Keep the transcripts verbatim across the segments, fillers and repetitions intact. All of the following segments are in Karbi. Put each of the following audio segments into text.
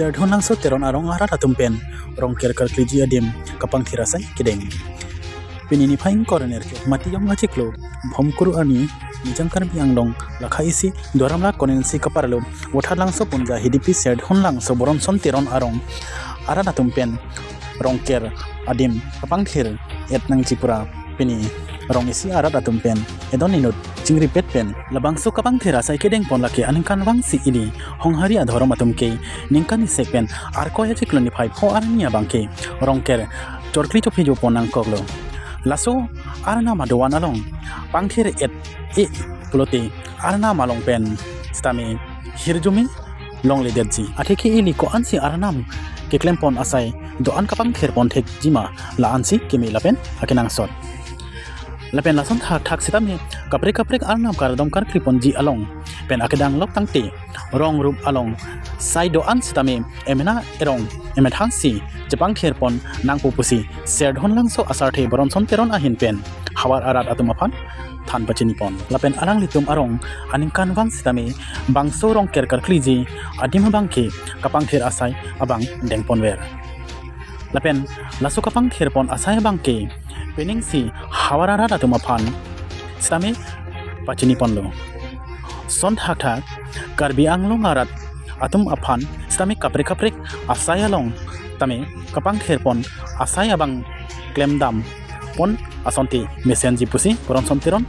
Serdhunlangso Teron arong arat atum pen Rongker karkliji adim kapangthir asai kedeng. Pini niphai ingkoi ra nerkep Matijong achiklo Bhomkuru arni Nijang Karbi Anglong lakha isi Duar Amla constituency kaparlo Vothatlangso Punja hidipi Serdhunlangso Boronson Teron arong arat atum pen Rongker adim kapangthir et nangji pura pini rong isi arat atum pen edon inut chingripet pen labangso kapangthir asai kedeng pon lake aningkanvang si ili Honghari adhorom atum ke ningkan isek pen Arkoi achiklo niphai pho arni abang ke Rongker chorkli chophi jo pon nangkoklo. Laso arnam adovan along pangthir et e pulote arnam along pen sitame hirjume longledetji. Atheke ili ko-ansi arnam keklem pon asai do-an kapangthir pon thekji ma la-ansi keme lapen akenangsot. Lapen lason thakthak sitame kaprek kaprek arnam kardom karkli ponji along pen akedanglok tangte rong rup along sai do-an sitame emena erong emethang si chepangthir pon nangpo pusi Serdhunlangso asarthe Boronson Teron ahin pen havar arat atum aphan than pachini pon. Lapen alanglitum arong aningkanvang sitame bangso Rongker karkliji adim abang ke kapangthir asai abang deng ponver. Lapen laso kapangthir pon asai abang ke peningsi havar arat atum aphan sitame pachini ponlo. Son thakthak Karbi Anglong arat atum aphan sitame kaprek kaprek asai along tame kapangthir pon asai abang klemdam pon asonte mesenji pusi Boronson Teron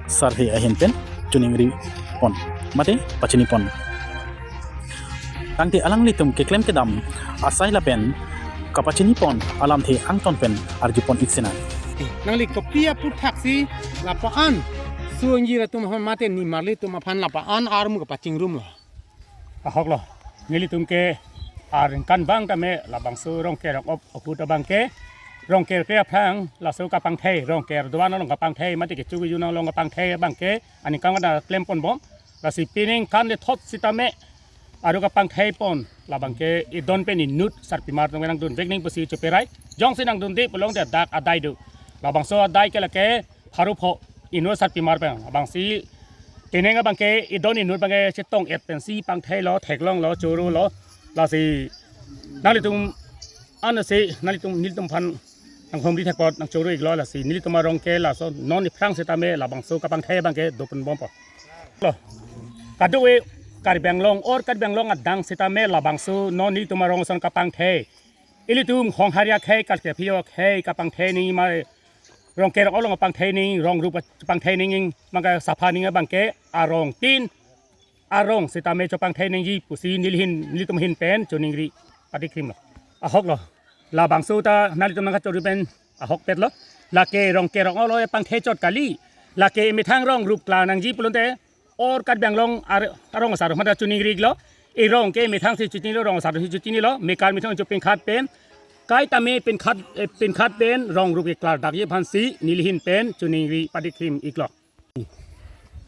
sarthe ahin pen choningri pon mate pachini pon. Tangte alanglitum keklem kedam asai lapen kapachini pon alamthe angton pen arju pon ik sinang. Nangli kopi aputhaksi lapu-an so-ingji atum aphan mate nimarli atum aphan lapu-an armu kapachingrumlo? Ahoklo, nelitum ke aningkanvang tame labangso Rongker rong-op ahut abang ke Rongker ke aphrang laso kapangthir, Rongker dovan along kapangthir mate kecho kejun along kapangthir abang ke aningkanvang ta klem ponbom. Lasi peningkan lethot sitame aro kapangthir pon labang ke edon pen inut sarpimar atum nangdunvek nang pusi choperai. Jongsi nangdunde pulote dak adai do. Labangso adai ke lake pharo pho inut sarpimar pen. Labangsi teneng abang ke edon inut abang ke chetong et pensi pangthirlo, theklonglo, chorolo. Lasi nanglitum ansi nanglitum nelitum aphan nanghumri thek apot nangchoro iklo, lasi nelitum arong ke laso non aphrang sitame labangso kapangthir abang ke do ponbompo. Lo. Kadokave Karbi Anglong or Karbi Anglong adang sitame labangso non nelitum arong ason kapangthir. Ilitum Honghari akhei, Karbi akhei kapangthir nangji ma Rongker rong-op along kapangthir nangji, rong rup kapangthir nangji, maka sapha nangji abang ke arong tin arong sitame chopangthir nangji pusi nelihin, nelitum ahin pen choningri patikrimlo. Ahoklo. Labangso ta nanglitum nangkachoro pen ahokpetlo. Lake Rongker rong-op along pangthir chot kali. Lake emethang rong rup klar nangji pulote or Karbi Anglong ar-, arong asar mate choningri iklo. Erong ke emethang si chechinilo, rong asar si chechinilo. Mekar methang chopingkhat pen kaitame pingkhat, eh, pingkhat pen rong rup keklardakji aphansi nelihin pen choningri patikrim iklo.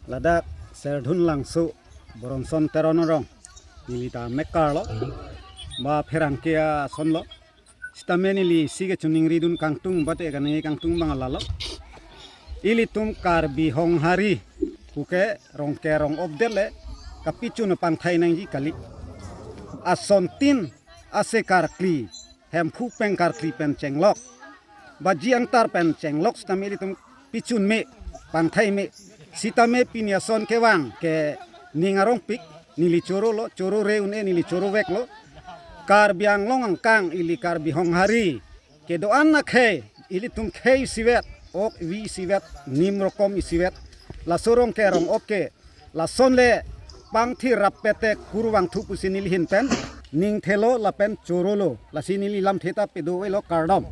Ladak Serdhunlangso Boronson Teron arong neli ta mekarlo, ba pherangke asonlo. Sitame neli isi kechoningridun kangtung bate kaningje kangtung abang lalo. Ilitum Karbi Honghari puke Rongker rong-op det le kapichun pangthir nangji kali. Ason tin ase karkli, Hemphu pen karkli pen chenglok, baji angtar pen chenglok sitame ilitum pichun me, pangthir me. Sitame pini ason kevang ke ning arongpik, neli chorolo, choro re un-e neli choroveklo. Karbi Anglong angkang ili Karbi Honghari kedo-an akhei, ilitum khei isivet, ok vi isivet, nim rokom isivet. Laso Rongker rong-op ke lason le pangthir rappet te kurvangthu pusi nelihin pen ningthelo lapen chorolo. Lasi neli lamthe ta pedovelo, kardom.